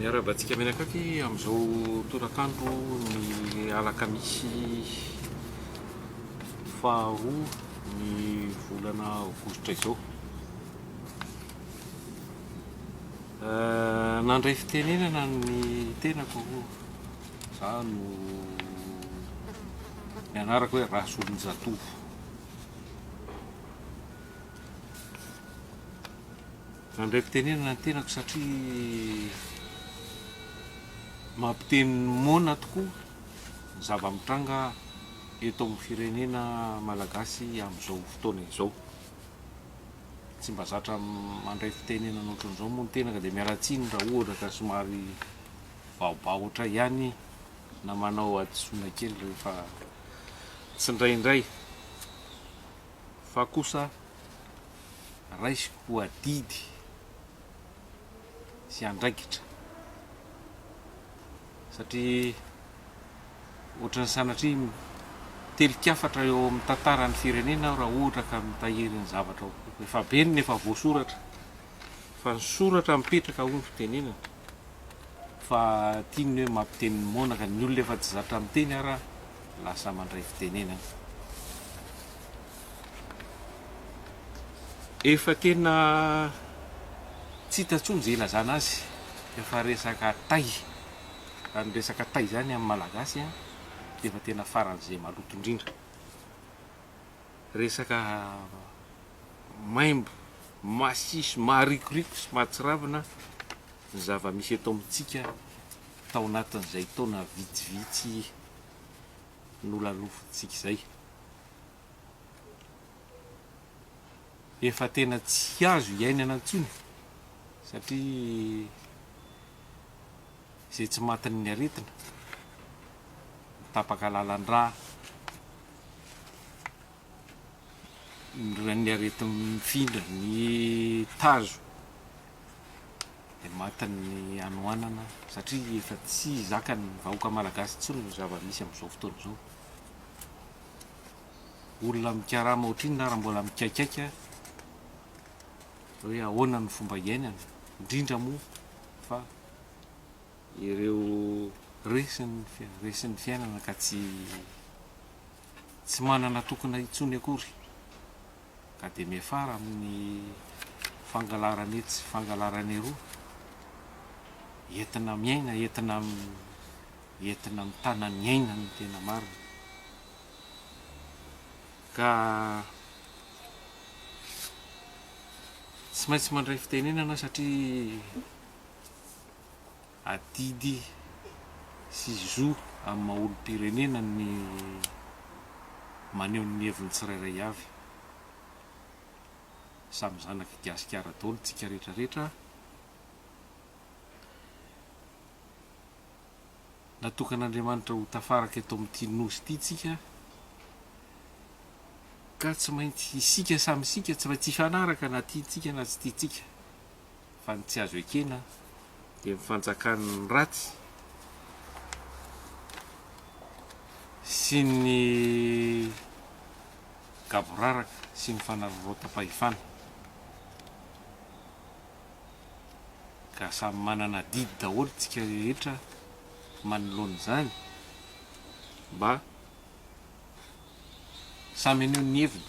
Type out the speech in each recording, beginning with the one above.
Miarahaba antsika mianakavy amin'izao tolakandro ny alakamisy faharoa ny volana aogositra izao. Nandray fitenenana ny tenako, za no ny anarako hoe Rasolonjatovo. Nandray fitenenana ny tenako satria mampiteny ny moana tokoa ny zava-mitranga eto amin'ny firenena malagasy amin'izao fotoana izao. Tsy mba zatra mandray fitenenana ohatran'izao moa ny tena ka dia miala tsiny raha ohatra ka somary vahobahotra ihany na manao hadisoana kely rehefa tsindraindray fa kosa raisiko ho adidy sy andraikitra satria ohatran'ny sanatria mitelikafatra eo amin'ny tantaran'ny firenena aho raha ohatra ka mitahiry ny zavatra ao am-poko. Efa be ny efa voasoratra fa ny soratra mipetraka hoy ny fitenenana fa tiany ny hoe mampiteny ny moana ka ny olona efa tsy zatra miteny ara lasa mandray fitenenana. Efa tena tsy hita intsony izay ilazana azy, efa resaka tay, raha ny resaka tay izany amin'ny Malagasy dia efa tena faran'izay maloto indrindra. Resaka maimbo, masiso, maharikoriko sy mahatsiravina ny zava-misy eto amintsika tao anatin'izay taona vitsivitsy nolalovintsika izay. Efa tena tsy azo iainana intsony satria izay tsy matin'ny aretina, tapaka lalan-drà, ny areti-mifindra, ny tazo dia matin'ny hanoanana satria efa tsy zakan'ny vahoaka malagasy intsony ny zava-misy amin'izao fotoana izao. Olona mikarama ohatrinona ary mbola mikaikaika hoe ahoana ny fomba iainana, indrindra moa fa ireo resin'ny resin'ny fiainana ka tsy tsy manana tokona intsony akory ka dia miafara amin'ny fangalarana etsy sy fangalarana eroa, entina miaina, entina entina mitana ny aina no tena marina. Ka tsy maintsy mandray fitenenana satria adidy sy zo amin'ny maha olom-pirenena ny maneho ny heviny tsirairay avy. Samy zanak'i Gasikara daholo tsika rehetra rehetra. Natokan'Andriamanitra ho tafaraka eto amin'ity nosy ity tsika ka tsy maintsy isika samy isika tsy maintsy hifanaraka na tiantsika na tsy tiantsika fa ny tsy azo ekena dia ny fanjakan'ny ratsy sy ny gaboraraka sy ny fanararaotam-pahefana. Ka samy manana adidy daholo tsika rehetra manoloana izany mba samy haneho ny heviny.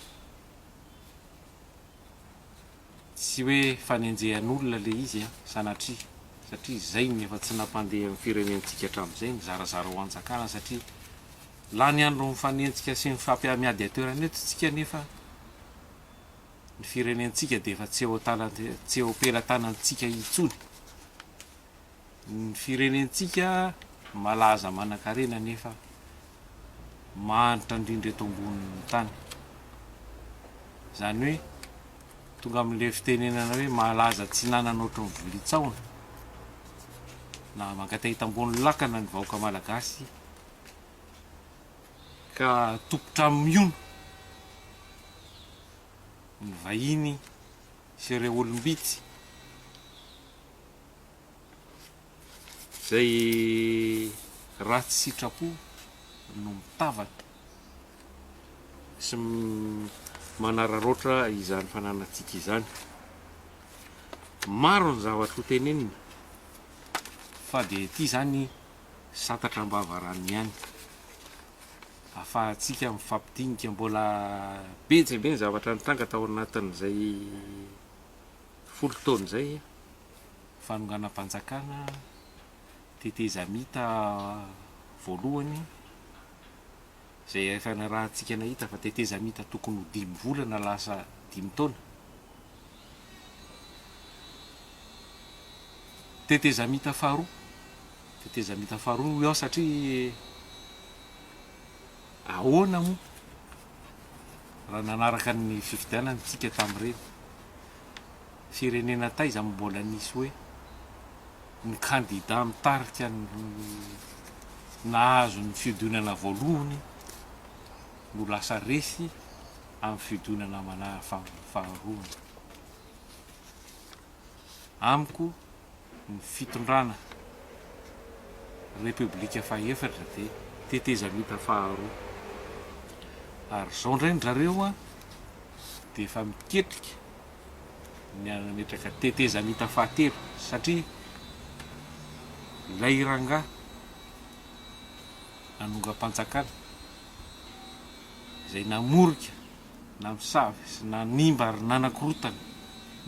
Tsy hoe fanenjehan'olona le izy an, sanatria, satria izay no efa tsy nampandeha ny firenentsika hatramin'izay, nizarazara ho anjakana satria lany andro mifanenjika sy mifampiamiady an-toerana eto tsika nefa ny firenentsika dia efa tsy eo tsy eo am-pelatanantsika intsony. Ny firenentsika malaza manankarena nefa mahantra indrindra eto ambonin'ny tany. Izany hoe tonga amin'ilay fitenenana hoe malaza tsy nanana ohatry ny volian-tsahona na mangatahita ambony lakana ny vahoaka malagasy ka tompon-trano mihono ny vahiny sy ireo olom-bitsy izay ratsy sitrapo no mitavana sy manararaotra izany fananantsika izany. Maro ny zavatra ho tenenina. Fa dia ity izany santatra am-bava rano ihany. Afahantsika mifampidinika mbola be dia be ny zavatra nitranga tao anatin'izay folo taona izay. Fanonganam-panjakana, tetezamita voalohany izay efa narahantsika nahita fa tetezamita tokony ho dimy volana lasa dimy taona. Tetezamita faharoa, tetezamita faharoa hoy aho satria ahoana moa raha nanaraka ny fifidianana isika tamin'ireny? Firenena taiza no mbola nisy hoe ny kandida mitarika ny nahazo ny fihodinana voalohany no lasa resy amin'ny fihodinana faharoa? Amiko ny fitondrana Repoblika fahefatra dia tetezamita faharoa. Ary izao indray ny zareo dia efa miketrika ny hametraka tetezamita fahatelo satria ilay rangahy nanongam-panjakana izay namorika Namosavy sy nanimba ary nanakorontana,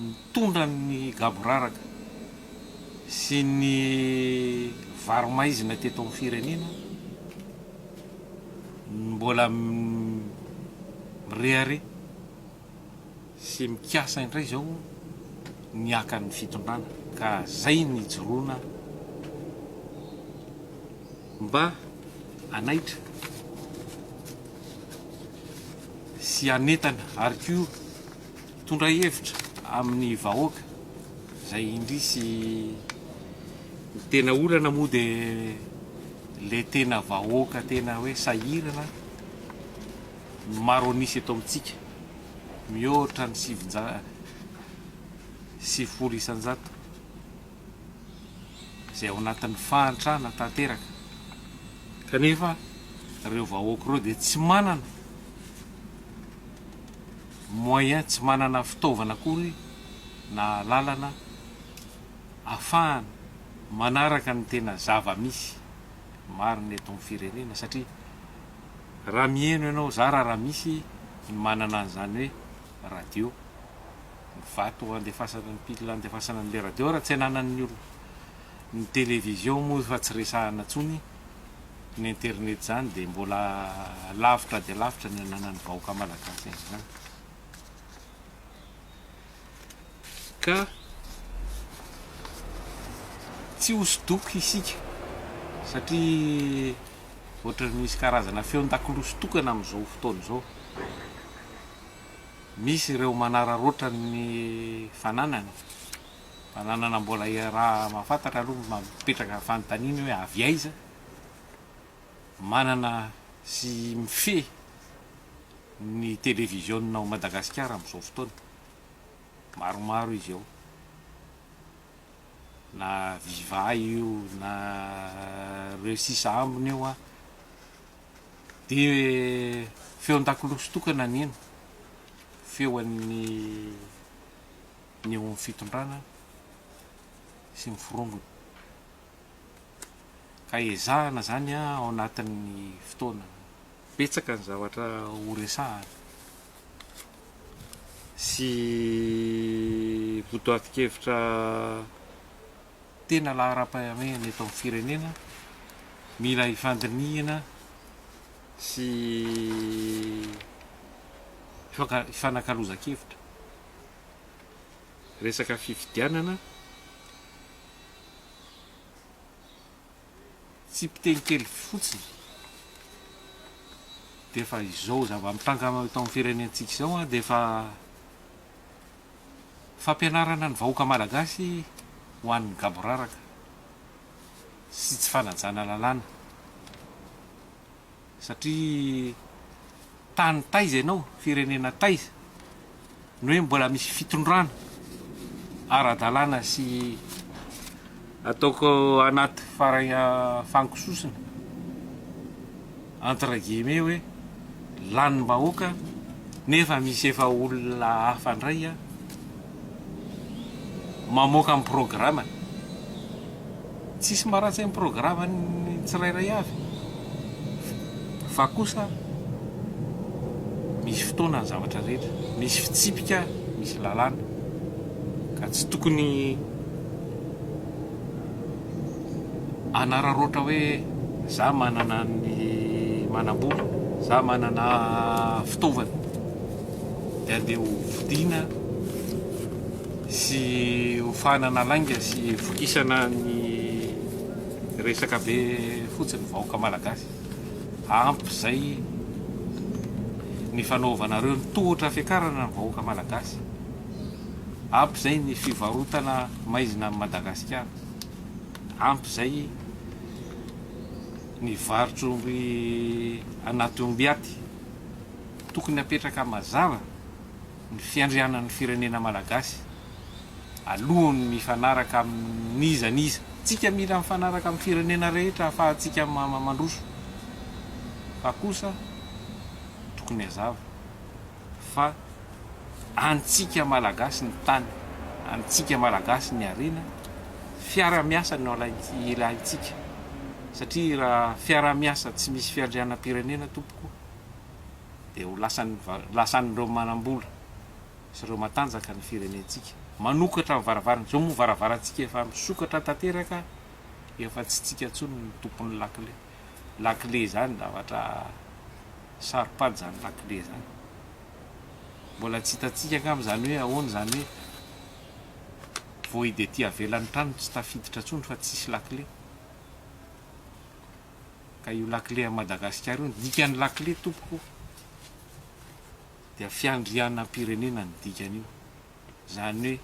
nitondra ny gaboraraka sy ny varo-maizina teto amin'ny firenena, mbola mirehareha sy mikasa indray izao ny haka ny fitondrana ka zay ny ijoroana mba hanaitra. sy hanentana ary koa hitondra hevitra amin'ny vahoaka izay indrisy ny tena olana moa dia le tena vahoaka tena hoe sahirana ny maro an'isa eto amintsika mihoatra ny 90% izay ao anatin'ny fahantrana tanteraka kanefa ireo vahoaka ireo dia tsy manana moyen, tsy manana fitaovana akory na alalana afahana manaraka ny tena zava-misy marina eto amin'ny firenena satria raha miheno ianao zara raha misy ny manana an'izany hoe radio, ny vato andefasana ny pile andefasana an'ilay radio raha tsy ananan'ny olona, ny télévision moa efa tsy resahana intsony, ny internet izany dia mbola lavitra dia lavitra ny ananan'ny vahoaka malagasy an'izany. Ka tsy hosodoko isika satria ohatran'ny misy karazana feon-dakolosy tokana amin'izao fotoana izao. Misy ireo manararaotra ny fananany, fananana mbola raha mahafantatra aloha mametraka fanontaniana hoe avy aiza, manana sy mifehy ny televiziona ao Madagasikara amin'izao fotoana, maromaro izy ao, na Viva io na ireo sisa ambiny io an. Dia feon-dakolosy tokana ny heno, feon'ny ny eo amin'ny fitondrana sy ny forongony. Ka ezahana izany ao anatin'ny fotoana. Betsaka ny zavatra ho resahana sy votoatin-kevitra tena laharam-pahamehana eto amin'ny firenena, mila ifandinihina sy ifanakalozan-kevitra. Resaka fifidianana, tsy mpiteny kely fotsiny dia efa izao zava-mitranga eto amin'ny firenentsika izao dia efa Fampianarana ny vahoaka malagasy ho an'ny gaboraraka sy tsy fanajana lalàna satria tany taiza ianao, firenena taiza no hoe mbola misy fitondrana ara-dalàna sy ataoko anaty fankososina entre guillemets hoe lanim-bahoaka nefa misy efa olona hafa indray mamoaka ny programany. Tsisy maharatsy ny programan'ny tsirairay avy fa kosa misy fotoana ny zavatra rehetra, misy fitsipika, misy lalàna ka tsy tokony hanararaotra hoe za manana ny manam-bola, za manana fitaovana dia andeha ho vidiana sy ho fahanana lainga sy vokisana ny resaka be fotsiny vahoaka malagasy. Ampy zay ny fanaovanareo ny tohotra fiakarana ny vahoaka malagasy. Ampy zay ny fivarotana maizina an'i Madagasikara. Ampy zay ny varotr'omby anaty ombiaty. Tokony apetraka mazava ny fiandrianan'ny firenena malagasy alohan'ny mifanaraka amin'iza n'iza. Tsika mila mifanaraka amin'ny firenena rehetra ahafahantsika mandroso fa kosa tokony hazava fa antsika malagasy ny tany, antsika malagasy ny harena, fiara-miasa no ilaintsika satria raha fiara-miasa tsy misy fiandrianam-pirenena tompoko dia ho lasan'ny lasan'ireo manam-bola sy ireo matanjaka ny firenentsika. Manokatra ny varavarana. Izao moa varavarantsika efa misokatra tanteraka, efa tsy tsika intsony no tompon'ny lakile. Lakile izany zavatra saro-pady izany lakile izany. Mbola tsy hitantsika angamba izany hoe ahoana izany hoe vao hidy aty avelan'ny trano tsy tafiditra intsony fa tsisy lakile. Ka io lakile an'i Madagasikara io, ny dikan'ny lakile tompoko dia fiandrianam-pirenena ny dikan'io. Izany hoe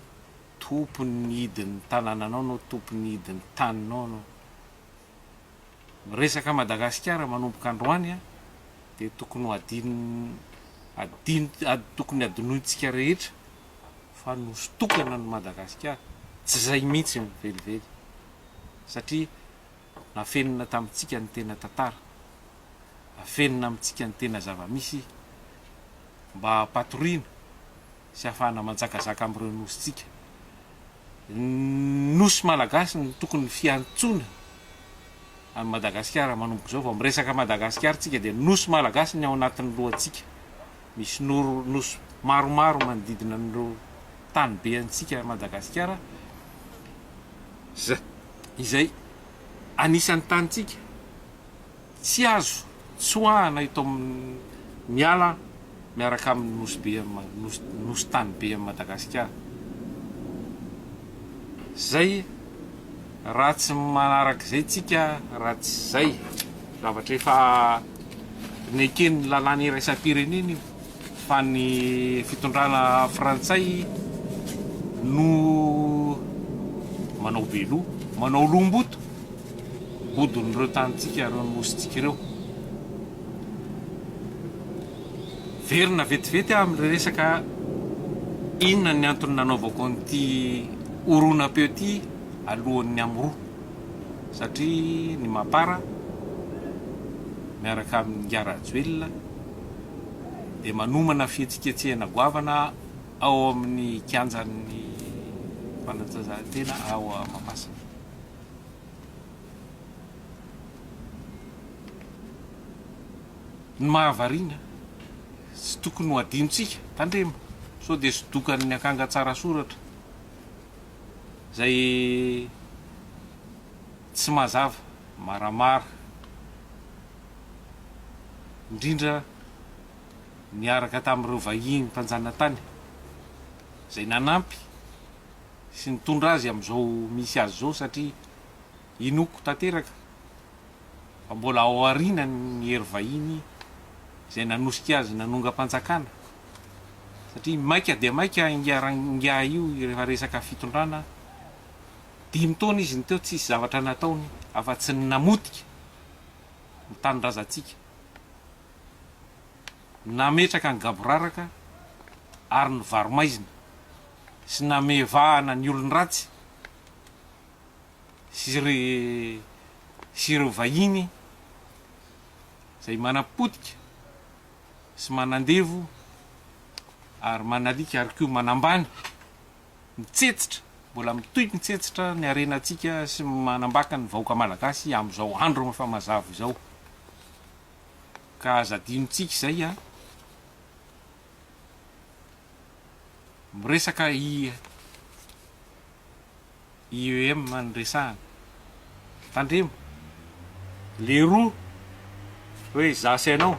tompon'ny hidin'ny tanànanao anao, tompon'ny hidin'ny taninao anao. Miresaka Madagasikara manomboka androany dia tokony ho adino, adino, tokony adinointsika rehetra fa nosy tokana ny Madagasikara. Tsy izay mihitsy velively satria Nafenina tamintsika ny tena tantara. Afenina amintsika ny tena zava-misy mba hampatoriana sy hahafahana manjakazaka amin'ireo nosintsika. Ny nosy malagasy no tokony fiantsoana an'i Madagasikara manomboka izao. Vao miresaka Madagasikara tsika dia nosy malagasy ny ao anatin'ny lohantsika. Misy nosy maromaro manodidina an'ireo tany be antsika Madagasikara. Izay anisan'ny tanintsika tsy azo tsoahana eto amin'ny miala miaraka amin'ny nosy be nosy nosy tany be amin'i Madagasikara. Zay raha tsy manaraka izay tsika raha tsy zay zavatra efa neken'ny lalàna iraisam-pirenena io. fa ny fitondrana frantsay no manao be loha, manao loham-boto, bodon'ireo tanintsika, ireo nosintsika ireo. Verina vetivety aho amin'ilay resaka inona ny antony nanaovako an'ity horonam-peo ity alohan'ny amroa satria ny mapar miaraka amin'ingahy Rajoelina dia manomana fihetsiketsehana goavana ao amin'ny kianjan'ny fanatanjahantena ao Mahamasina. Ny mahavariana, tsy tokony ho adinontsika, tandremo sao dia sodokan'ny akanga tsara soratra izay tsy mazava, maramara. indrindra niaraka tamin'ireo vahiny mpanjanatany izay nanampy sy nitondra azy amin'izao misy azy izao satria inoako tanteraka fa mbola ao aoriana ny hery vahiny izay nanosika azy nanongam-panjakana satria maika dia maika ingahy io rehefa resaka fitondrana dimy taona izy ny teo tsisy zavatra nataony afa-tsy ny namotika ny tanindrazantsika, nametraka ny gaboraraka ary ny varo-maizina sy namevahana ny olon-dratsy sy sy ireo vahiny izay manapotika sy manandevo ary manalika ary koa manambany, mitsetsitra. Mbola mitohy mitsetsitra ny harenantsika sy manambaka ny vahoaka malagasy amin'izao andro efa mazava izao. Ka aza adinontsika izay a! Miresaka i IEM no resahana. Tandremo! Leroa hoe izaho sy ianao,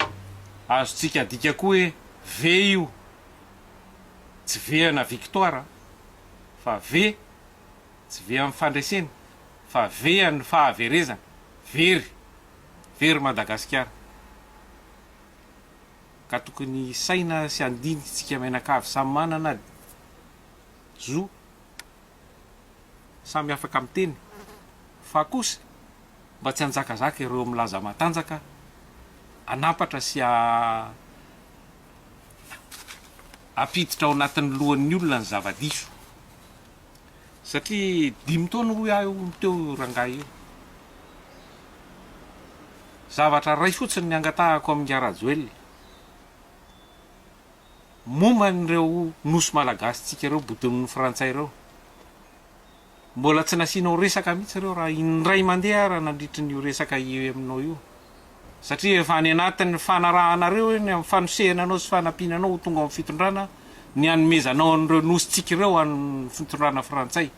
azontsika adika koa hoe V io. Tsy V ana victoire fa V, tsy V amin'ny fandresena fa V an'ny fahaverezana, very, very Madagasikara. Ka tokony hisaina sy handinika isika mianakavy samy manana zo, samy afaka miteny fa kosa mba tsy hanjakazaka ireo milaza matanjaka hanampatra sy hampiditra ao anatin'ny lohan'ny olona ny zava-diso. Satria dimy taona hoy aho no teo io rangahy io. Zavatra iray fotsiny ny angatahako amin'ingahy Rajoelina, momba an'ireo nosy malagasintsika ireo bodonin'ny frantsay ireo. Mbola tsy nasianao resaka mihitsy ireo raha indray mandeha ara nandritry ny io resaka IEM-nao io. Satria efa any anatin'ny fanarahanareo io ny amin'ny fanosehana anao sy fanampiana anao ho tonga ao amin'ny fitondrana ny hanomezanao an'ireo nosintsika ireo an'ny fitondrana frantsay.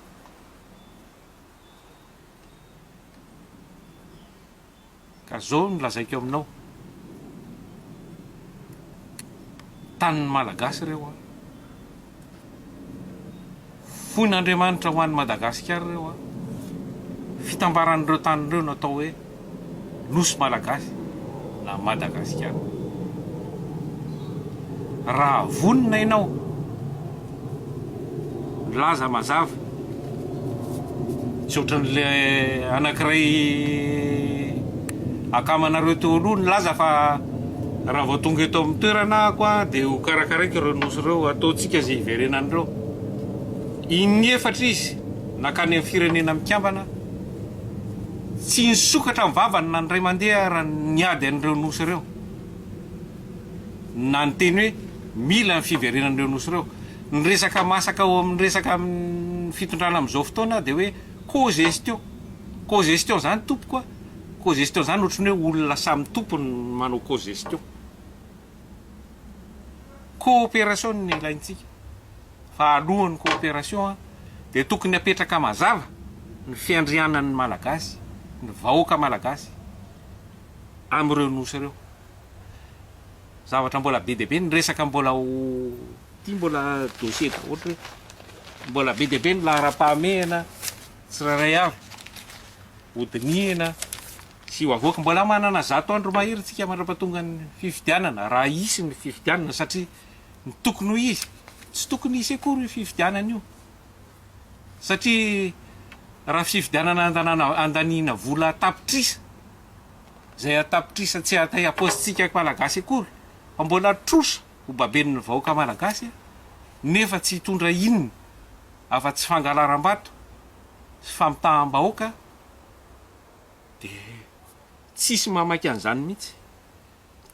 Ka zao no lazaiko aminao, tanin'ny Malagasy ireo an! Foin'Andriamanitra ho an'i Madagasikara ireo an! Fitambaran'ireo tany ireo no atao hoe Nosy Malagasy na Madagasikara. Raha vonona ianao milaza mazava, tsy ohatran'le anankiray akamanareo teo aloha nilaza fa raha vao tonga eto amin'ny toerana ahako a dia ho karakaraiko ireo nosy ireo, ataontsika izay hiverenan'ireo. Inefatra izy nankany amin'ny firenena mikambana, tsy nisokatra ny vavany na indray mandeha raha niady an'ireo nosy ireo. Na niteny hoe mila ny fiverenan'ireo nosy ireo. Ny resaka masaka ao amin'ny resaka amin'ny fitondrana amin'izao fotoana dia hoe co-gestion. Co-gestion izany tompoko a, co-gestion izany ohatran'ny hoe olona samy tompony no manao co-gestion. Coopération no ilaintsika. Fa alohan'ny coopération dia tokony apetraka mazava ny fiandrianan'ny Malagasy, ny vahoaka Malagasy amin'ireo nosy ireo. Zavatra mbola be dia be ny resaka mbola ho ity mbola dossier daholo ireo. Mbola be dia be ny laharam-pahamehana tsirairay avy hodinihina sy ho avoaka. Mbola manana zato andro mahery tsika mandra-pahatongan'ny fifidianana raha hisy ny fifidianana satria ny tokony ho izy tsy tokony hisy akory io fifidianana io satria raha fifidianana andanana andaniana vola tapitrisa izay an-tapitrisa tsy hatay am-paosintsika Malagasy akory fa mbola trosa ho baben'ny vahoaka Malagasy nefa tsy hitondra inona afa-tsy fangalaram-bato sy famitaham-bahoaka dia tsisy mamaika an'izany mihitsy.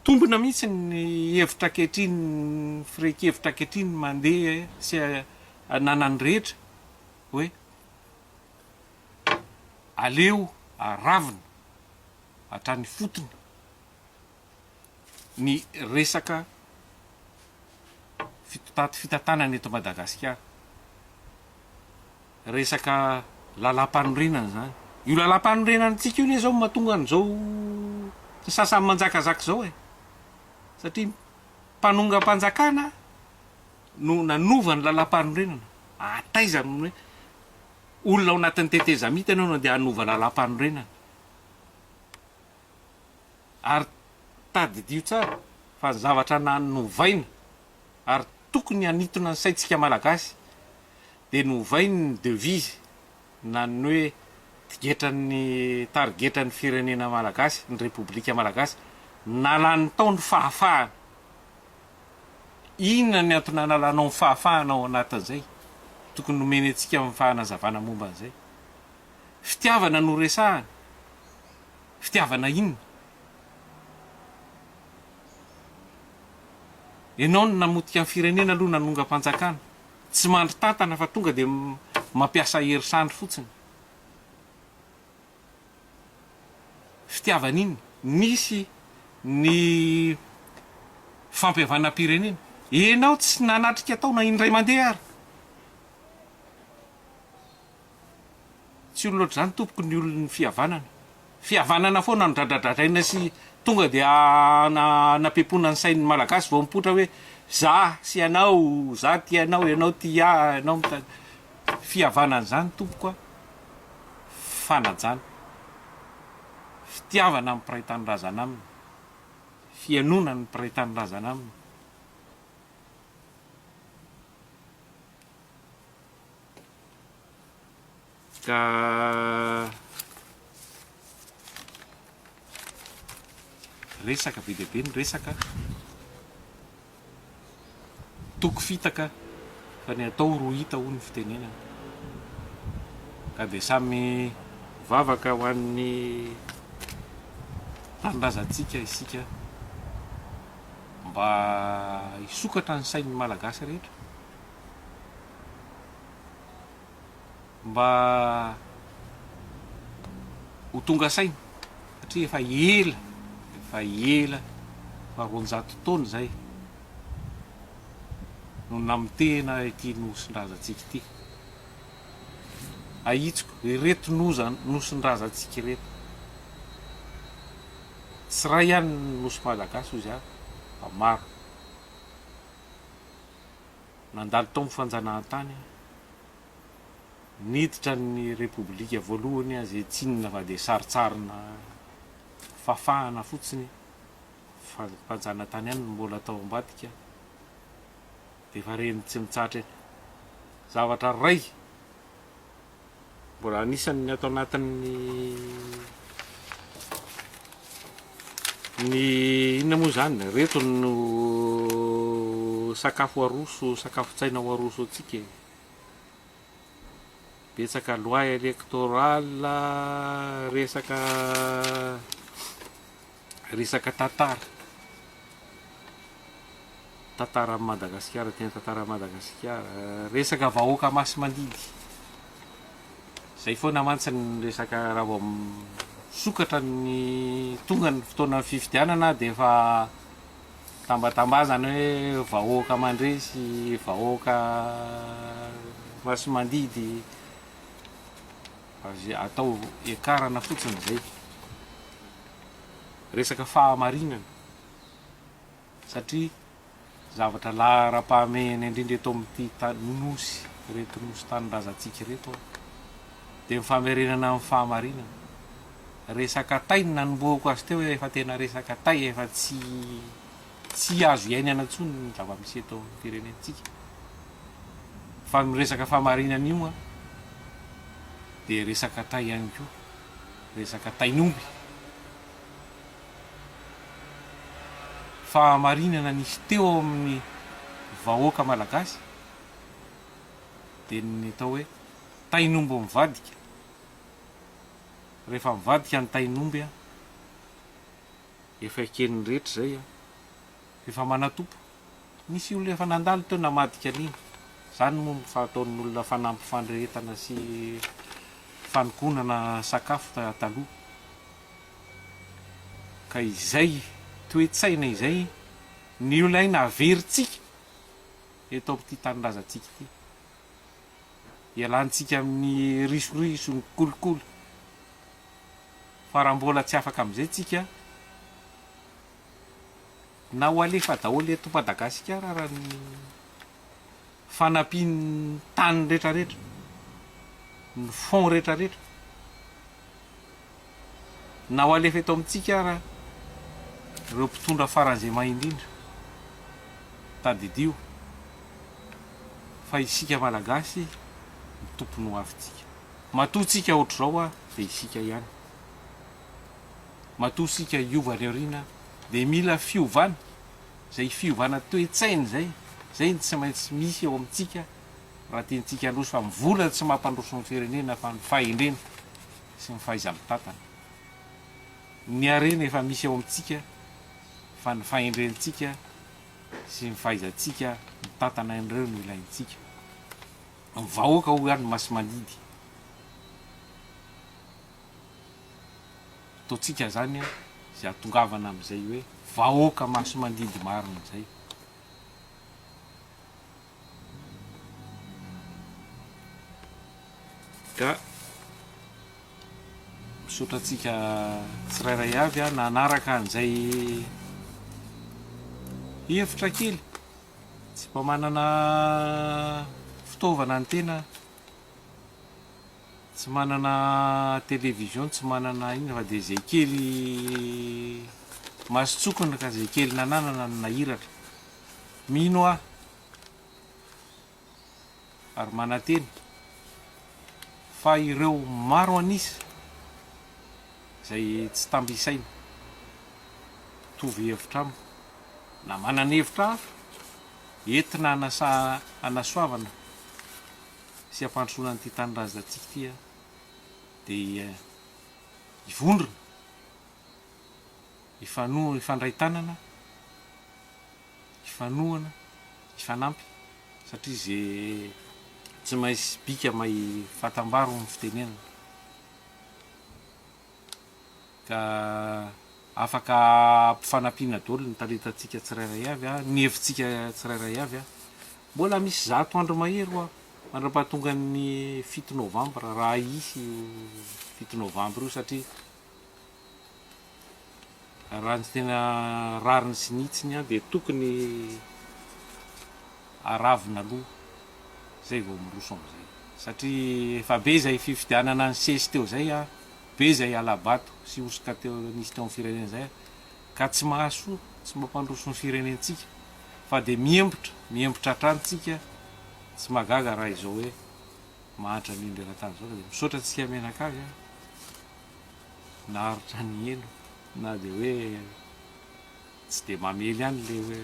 Mitombina mihitsy ny hevitra ankehitriny, ny firehan-kevitra ankehitriny mandeha sy ananan'ny rehetra hoe aleo aravina hatrany ifotony ny resaka fitantanana eto Madagasikara. Resaka lalam-panorenana izany. Io lalam-panorenantsika io anie izao no mahatonga an'izao ny sasany manjakazaka izao e. Satria mpanongam-panjakana no nanova ny lalam-panorenana. Hataiza no hoe olona ao anatin'ny tetezamita ianao no andeha hanova lalam-panorenana. Ary tadidio tsara fa ny zavatra nanovaina ary tokony hanintona ny saintsika Malagasy dia novainy ny devise na ny hoe tigetran'ny tarigetran'ny firenena Malagasy, ny Repoblika Malagasy, nalany tao ny fahafahana. Inona ny antony analanao ny fahafahana ao anatin'izay? Tokony nomeny antsika ny fanazavana momba an'izay. Fitiavana no resahana. Fitiavana inona? Ianao no namotika ny firenena aloha nanongam-panjakana. Tsy mandry tantana fa tonga dia Mampiasa hery sandry fotsiny. Fitiavana iny. Nisy ny fampihavanam-pirenena. Enao tsy nanatrika tao na indray mandeha ary. Tsy olona ohatr'izany tompoko ny olon'ny fihavanana. Fihavanana foana no dradradradraina sy tonga dia anapepona ny sain'ny Malagasy vao mipoitra hoe za sy ianao, za tia anao, ianao tia ahy, ianao mita-. Fihavanana izany tompoko a, fanajana, fitiavana ny mpiray tanindrazana aminy, fihainoana ny mpiray tanindrazana aminy. Ka resaka be dia be ny resaka, toky fitaka fa ny atao ro hita hoy ny fitenenana. Ka dia samy mivavaka ho an'ny tanindrazantsika isika mba hisokatra ny sain'ny Malagasy rehetra. Mba ho tonga saina satria efa ela, efa ela, efa 200 taona izay no namotehina ity nosin-drazantsika ity. Ahitsiko, ireto noza, nosin-drazantsika ireto. Tsy iray ihany ny nosy malagasy hoy za fa maro. Nandalo tao amin'ny fanjanahantany aho. Niditra ny Repoblika voalohany aho izay tsy inona fa dia sarintsarina fafahana fotsiny fa mpanjanatany ihany no mbola tao ambadika dia efa reny tsy mitsahatra eny. Zavatra iray Mbola anisan'ny ato anatin'ny ny inona moa izany, ireto no sakafo aroso, sakafon-tsaina ho aroso antsika e. Betsaka loi électorale, resaka resaka tantara. Tantaran'i Madagasikara, tena tantaran'i Madagasikara. Resaka vahoaka masi-mandidy. Zay foana mantsy ny resaka raha vao misokatra ny tonga ny fotoanan'ny fifidianana dia efa tambatambazana hoe vahoaka mandresy, vahoaka masi-mandidy. Fa atao hiakarana fotsiny zay. Resaka fahamarinana. Satria zavatra laharam-pahamehana indrindra eto amin'ity nosy, ireto nosy tanindrazantsika ireto dia ny famerenana ny fahamarinana. Resaka tay no nanombohako azy teo hoe efa tena resaka tay, efa tsy tsy azo iainana intsony ny zava-misy eto amin'ny firenentsika. Fa ny resaka fahamarinana io an, dia resaka tay ihany koa, resaka tain'omby. Fahamarinana nisy teo amin'ny vahoaka malagasy dia ny atao hoe tain'omby mivadika. Rehefa mivadika ny tain'omby, efa eken'ny rehetra izay, efa manatompo. Nisy olona efa nandalo teo namadika an'iny. Izany moa no fahataon'ny olona fanampy fandrehetana sy fanokonana sakafo taloha. Ka izay toe-tsaina izay no ilaina averintsika eto amin'ity tanindrazantsika ity. Ialantsika amin'ny risoriso, ny kolikoly. Fa raha mbola tsy afaka amin'izay tsika, na ho alefa daholo eto Madagasikara ara ny fanampian'ny tany retraretra, ny fonds retraretra. Na ho alefa eto amintsika ara ireo mpitondra faran'izay mahay indrindra, tadidio fa isika Malagasy no tompon'ny ho avintsika. Matoa tsika ohatr'izao a dia isika ihany. Matoa isika hiova any aoriana dia mila fiovana, izay fiovana toe-tsaina izay, izay no tsy maintsy misy eo amintsika raha tiantsika handroso fa ny vola tsy mampandroso ny firenena fa ny fahendrena sy ny fahaiza-mitantana. Ny harena efa misy eo amintsika fa ny fahendrentsika sy ny fahaizantsika mitantana an'ireo no ilaintsika. Ny vahoaka hoy aho no masi-mandidy. Ataontsika izany izay hahatongavana amin'izay hoe vahoaka masi-mandidy marina izay. Ka misaotra antsika tsirairay avy nanaraka an'izay hevitra kely. Tsy mba manana fitaovana ny tena, tsy manana télévision, tsy manana inona fa dia izay kely mason-tsokina ka izay kely nananana no nahiratra. Mino aho ary manantena fa ireo maro an'isa izay tsy tamby isaina mitovy hevitra amiko na manana hevitra hafa entina hanasa hanasoavana sy hampandrosoana an'ity tanindrazantsika ity dia hivondrona, hifanohana, hifandray tanana. hifanohana, hifanampy satria ze tsy mahay bika mahay fatam-bary hono ny fitenenana ka afaka ampifanampiana daholo ny talentantsika tsirairay avy a, ny hevitsika tsirairay avy a, mbola misy 100 andro mahery hoa mandra-pahatongan'ny 7 novambra raha hisy io 7 novambra io satria Raha ny tena rariny sy ny hitsiny dia tokony aravina aloha zay vao miroso amin'izay satria efa be izay fifidianana nisesy teo izay an, be izay hala-bato sy hosoka teo nisy teo amin'ny firenena izay ka tsy mahasoa, tsy mampandroso ny firenentsika fa dia miembotra, miembotra hatrany tsika, tsy mahagaga raha izao hoe mahantra indrindra eran-tany izao ka dia misaotra antsika mianakavy an. Naharitra niheno na dia hoe tsy dia mamely ihany ilay hoe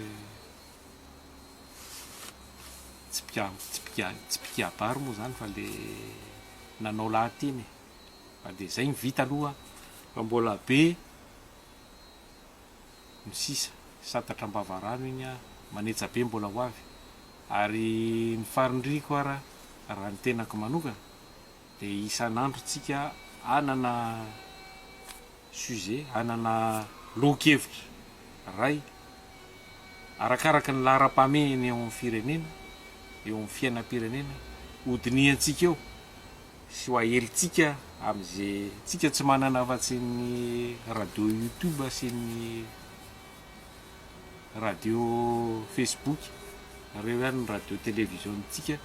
tsy mpika- tsy mpika- tsy mpikabary moa izany fa ilay nanao lahateny e. Fa dia izay no vita aloha fa mbola be ny sisa, santatra am-bavarano iny an, manetsa be mbola ho avy. Ary ny farindriko ara raha ny tenako manokana Dia isan'andro tsika hanana sujet, hanana lohan-kevitra iray arakaraka ny laharam-pahamehana eo amin'ny firenena, eo amin'ny fiainam-pirenena, hodinihantsika eo sy ho ahelintsika amin'izay, tsika tsy manana afa-tsy ny radio youtube sy ny radio facebook, ireo ihany ny radio télévision-ntsika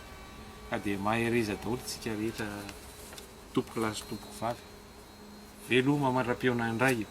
ka dia mahereza daholo tsika rehetra tompoko lahy sy tompoko vavy. Veloma mandra-pihaona indray.